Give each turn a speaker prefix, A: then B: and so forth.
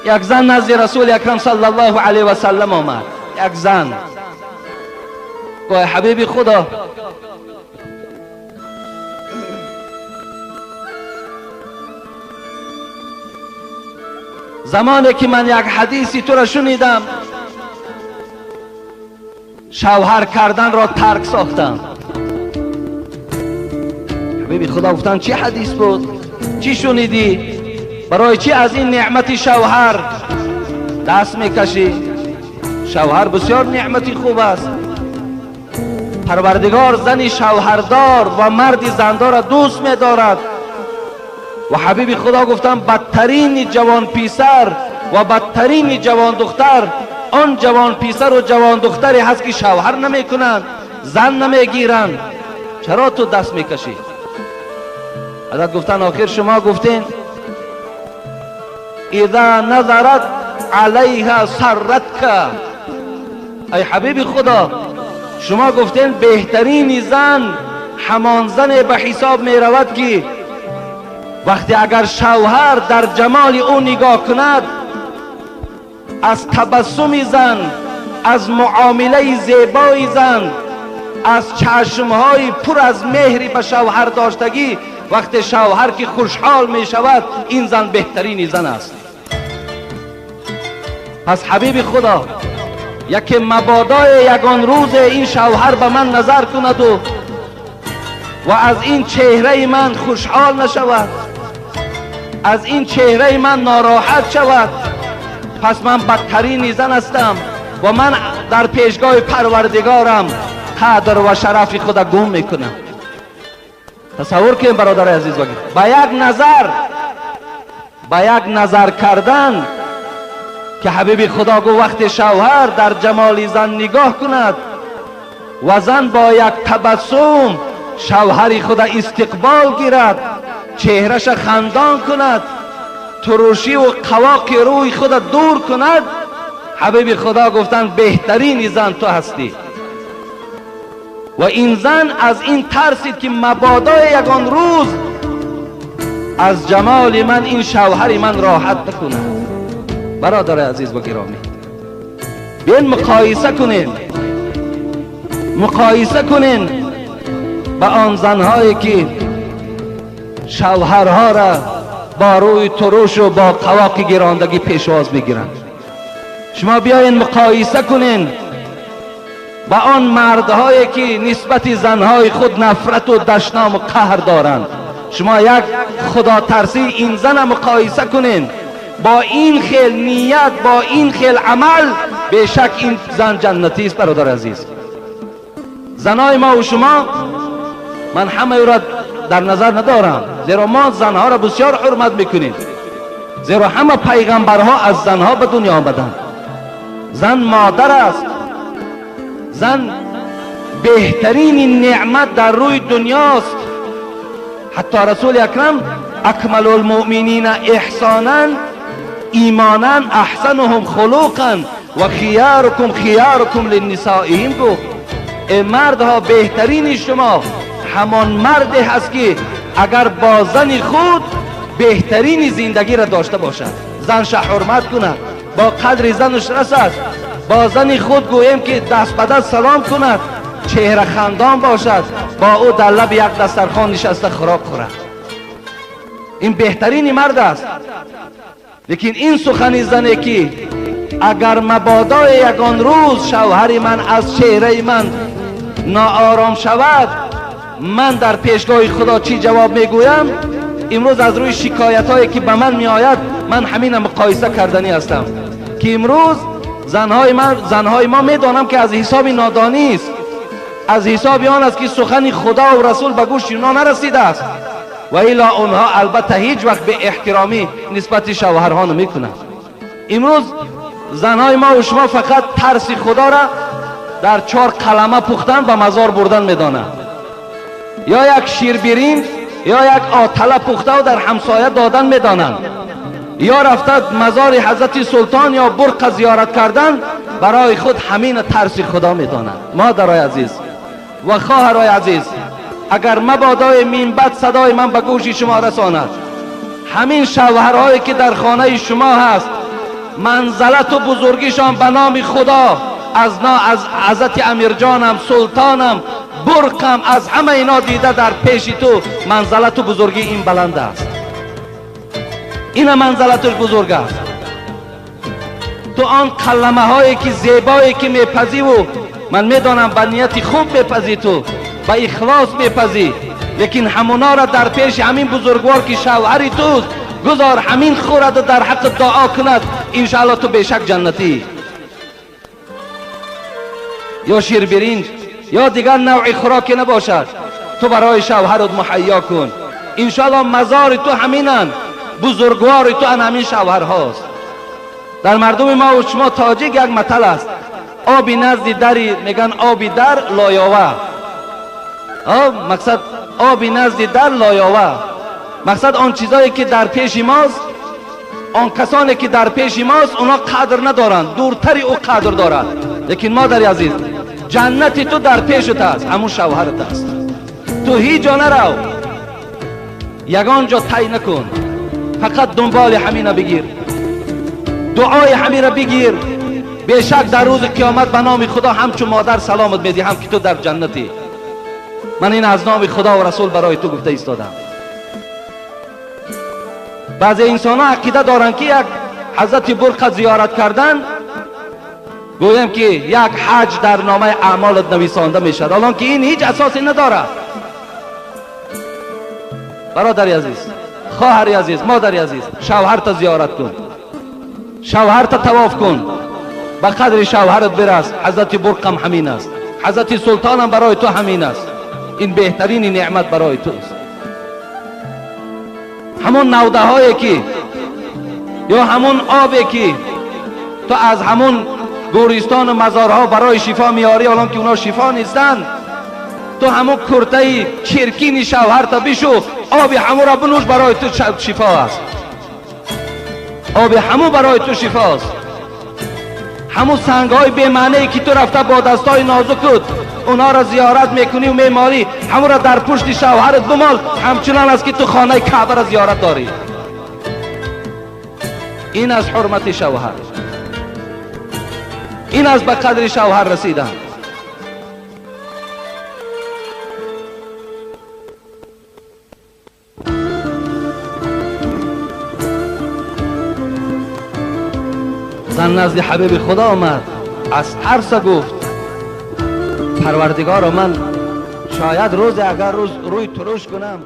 A: Як зан назди Расули Акрам саллаллоҳу алайҳи васаллам омад. Як зан гуфт: ҳабиби Худо, замоне ки ман як ҳадиси туро шунидам, шавҳар карданро тарк сохтам. Ҳабиби Худо гуфтанд: чӣ ҳадис буд? Чӣ шунидӣ? Барои чӣ аз ин неъмати шавҳар даст мекашӣ? Шавҳар бисёр неъмати хуб аст. Парвардигор зани шавҳардор ва марди зандорро дӯст медорад. Ва ҳабиби Худо гуфтанд: бадтарини ҷавонписар ва бадтарини ҷавондухтар он ҷавонписару ҷавондухтаре ҳаст ки шавҳар намекунанд, зан намегиранд. Чаро ту даст мекашӣ? Ҳазрат гуфтанд: охир шумо гуфтед إذا نظرت عليها سرتك. ای حبیب خدا، شما گفتین بهترین زن همان زن به حساب می رود که وقتی اگر شوهر در جمال او نگاه کند، از تبسم زن، از معامله زیبای زن، از چشمهای پر از مهری به شوهر داشتگی، وقتی شوهر که خوشحال می شود، این زن بهترین زن است. پس حبیب خدا، یکی مبادای یگان روز این شوهر به من نظر کند و از این چهره من خوشحال نشود، از این چهره من ناراحت شود، پس من بدترین زن هستم و من در پیشگاه پروردگارم قدر و شرف خود گم میکنم. تصور کنیم برادر عزیز، با یک نظر، با یک نظر کردن که حبیب خدا گفت وقت شوهر در جمال زن نگاه کند و زن با یک تبسم شوهر خود استقبال گیرد، چهرش خندان کند، ترشی و قواق روی خود دور کند، حبیب خدا گفتند بهترین زن تو هستی. و این زن از این ترسید که مبادای یگان روز از جمال من این شوهر من راحت بکند. برادر عزیز و گرامی، بیاین مقایسه کنین، مقایسه کنین با آن زنهایی که شوهرها را با روی ترش و با قواق گراندگی پیشواز میگیرند. شما بیاین مقایسه کنین با آن مردهایی که نسبت زنهای خود نفرت و دشنام و قهر دارند. شما یک خدا ترسی این زن مقایسه کنین با این خیل نیت، با این خیل عمل، بیشک این زن جنتی است. برادر عزیز، زنای ما و شما، من همه را در نظر ندارم، زیرا ما زنها را بسیار حرمت میکنیم، زیرا همه پیغمبرها از زنها به دنیا آمدند. زن مادر است، زن بهترین نعمت در روی دنیاست. حتی رسول اکرم اکمل المؤمنین احسانا ایمانا احسنهم خلقا و خیارکم خیارکم للنسائهم گفت ای مردها، بهترین شما همان مردی هست که اگر با زن خود بهترین زندگی را داشته باشد، زنش حرمت کند، با قدر زنش رسد، با زن خود گوییم که دست به دست سلام کند، چهره خندان باشد، با او در لب یک دسترخوان نشسته خوراک خورد. این بهترین مرد است. لیکن این سخن زنه که اگر مبادای یگان روز شوهر من از چهره من ناآرام شود، من در پیشگاه خدا چی جواب میگویم؟ امروز از روی شکایت هایی که به من میآید، من همین مقایسه کردنی هستم که امروز زنهای ما میدانم که از حساب نادانی است، از حساب آن است که سخن خدا و رسول به گوش اونا نرسیده است، و الا اونها البته هیچ وقت به احترامی نسبت شوهرها نمیکنند. امروز زنهای ما و شما فقط ترس خدا را در 4 قلمه پختن به مزار بردن میدانند، یا یک شیر برنج یا یک آتله پخته و در همسایه دادن میدانند، یا رفته مزار حضرت سلطان یا برق زیارت کردن، برای خود همین ترس خدا میدانند. مادرای عزیز و خواهرای عزیز، اگر مبادای منبت صدای من به گوش شما رساند، همین شوهرهایی که در خانه شما هست، منزلت و بزرگیشان به نام خدا از حضرت امیرجانم، سلطانم، برقم، از همه اینا دیده در پیش تو منزلت و بزرگی این بلند است. این منزلتش بزرگ است. تو آن کلمه هایی که زیبایی که میپزی و من میدانم به نیت خوب میپزی، تو به اخلاص میپزی، لیکن همونا را در پیش همین بزرگوار که شوهری توست گذار همین خورد و در حق دعا کند، انشاءالله تو بیشک جنتی. یا شیر برنج یا دیگر نوع خوراکی نباشد، تو برای شوهرت مهیا کن، انشاءالله مزار تو همینن، بزرگوار تو همین شوهر هاست. در مردم ما و شما تاجیک یک متل است، آبی نزد دری میگن آبی در لایاوه. مقصد آبی نزد در لایاوه، مقصد آن چیزایی که در پیش ماست، آن کسانی که در پیش ماست اونا قدر ندارند، دورتری او قدر دارد. لیکن مادر عزیز، جنت تو در پیشت است، همون شوهرت است. تو هیچ جا نرو، یگان جا طی نکن، فقط دنبال همینه بگیر، دعای همین را بگیر. بیشک در روز قیامت به نام خدا همچون مادر سلامت میدهم که تو در جنتی. من این از نام خدا و رسول برای تو گفته ایستادم. بعضی انسان ها عقیده دارند که یک حضرت برقه زیارت کردن گویم که یک حج در نامه اعمالت نویسانده میشد، الان که این هیچ اساسی ندارد. برادر عزیز، خواهر عزیز، مادر عزیز، شوهرت زیارت کن، شوهرت طواف کن، به قدر شوهرت برس. حضرت برقم همین است، حضرت سلطانم برای تو همین است. این بهترین نعمت برای توست. همون نوده هایی که یا همون آبی که تو از همون گورستان و مزارها برای شفا میاری، الان که اونا شفا نیستن، تو همون کرته چرکین شوهرت بشو، آب همون را بنوش، برای تو شفا است. آب همون برای تو شفا است. همون سنگ های بی معنی که تو رفته با دستای نازکت اونا را زیارت میکنی و میمالی، همون را در پشت شوهرت بمال، همچنان است که تو خانه کعبه را زیارت داری. این از حرمت شوهر، این از به قدر شوهر رسیدن. زن نزد حبیب خدا آمد، از ترس گفت پروردگارا من شاید روز اگر روز روی ترش کنم